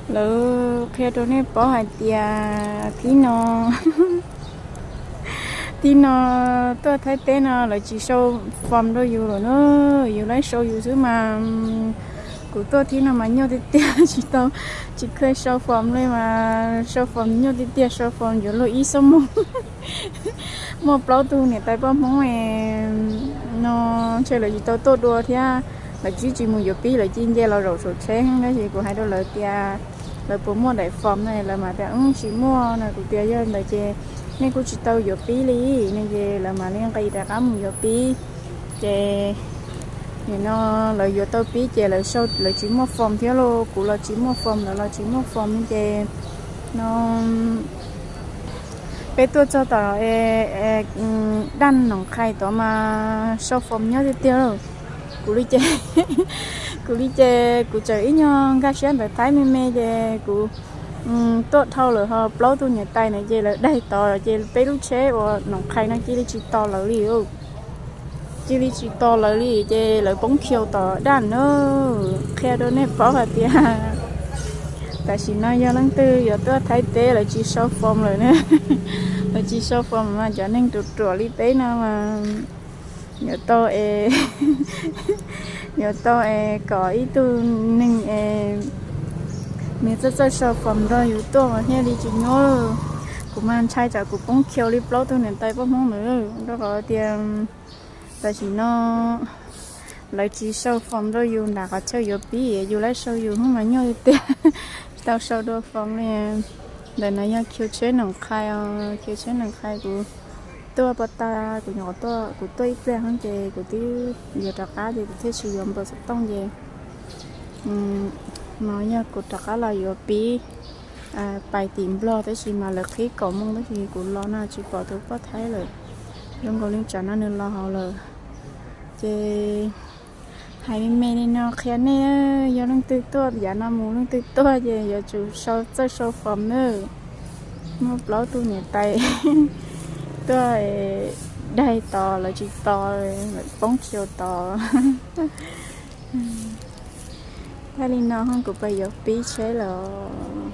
Lawv qhia rau nej paub hais tias thib no, thib no tuaj Thaib teb no lawv tsis sau form rau yus lawm na, yus lawv sau yus xwb mas. Kuv tuaj thib no mas nyuaj tiag tiag, tsis tau, tsis kheev sau form li mas sau form nyuaj tiag tiag, sau form yuav luag ib xuab moos. Muaj plaub tug niam tais poj Hmoob no ntshe lawv tsis tau tuaj dua thiab, lawv tsis tsis mus yuav pib, lawv cia nce los zaum saum tsheb. Tab sis kuv hais rau lawv tias lawv puas muaj daim form no, lawv mas tias tsis muaj no. Kuv tias yog ntawd ces nej kuj tsis tau yuav pib li no, ces lawv mam li nqis rov qab mus yuav pib. Ces nim no lawv yuav tau pib ces lawv tsis muaj form thiab lauj, kuv los tsis muaj form, lawv los tsis muaj form ces no peb tuaj txog tom daj Noom Qhais tod mas sau form nyuaj tiag tiag lauj. Kuv li ces, kuv li ces kuv tseem ib nyuag nkag siab ntawv Thaib me me ces kuv tuaj dhau lawm ho plaub tug niam tais na ces lawv daig tod ces peb lub tsheb uas Noom Qhais no cia li tsis tos lawv li. Cia li tsis tos lawv li ces lawv poob khiu tom daj na. Qhia rau nej paub hais tias tam sim no yog leej twg yuav tuaj Thaib teb lawv tsis sau form lawm na. Lawv tsis sau form mas cov neeg ruam ruam li peb no mas yuav tau es, yuav tau es kom ib tug neeg es nws txawj txawj sau form nrog yus tuaj mas thiaj li tsis nyuaj. Kuv mas ntshai tsam kuv poob khiu li plaub tug niam tais poj Hmoob ntawd, rau qhov tias tam sim no lawv tsis sau form rau yus nram qhov chaw yuav pib, yus lawv sau yus hnub mas nyuaj tiag, tsis tau sau dua form li. Ntawm no yog khiu tsheb Noom Qhais os, khiu tsheb Noom Qhais. Kuv tuaj pov tas, kuv nyuam qhuav tuaj, kuv tuaj ib pliag xwb ces kuv twb yuav rov qab ces kuv thiaj tsis yuav npawb xov tooj ces no yog kuv rov qab los yuav pib pais tim Nplog, tab sis mas lawv qhib kaum moo tab sis kuv los no tsis pom tus poj Thaib lawm. Zoo nkaus li tsam no nws los hauv lawm. Ces hais me me li no qhia nej, yog leej twg tuaj yav no mus, leej twg tuaj ces yuav tsum sau, txawj sau form nawb. Muaj plaub tug niam tais tuaj daig tos, lawv tsis tos, lawv poob khiu tos. Thiaj li no kuv pais yuav pib tsheb lawm.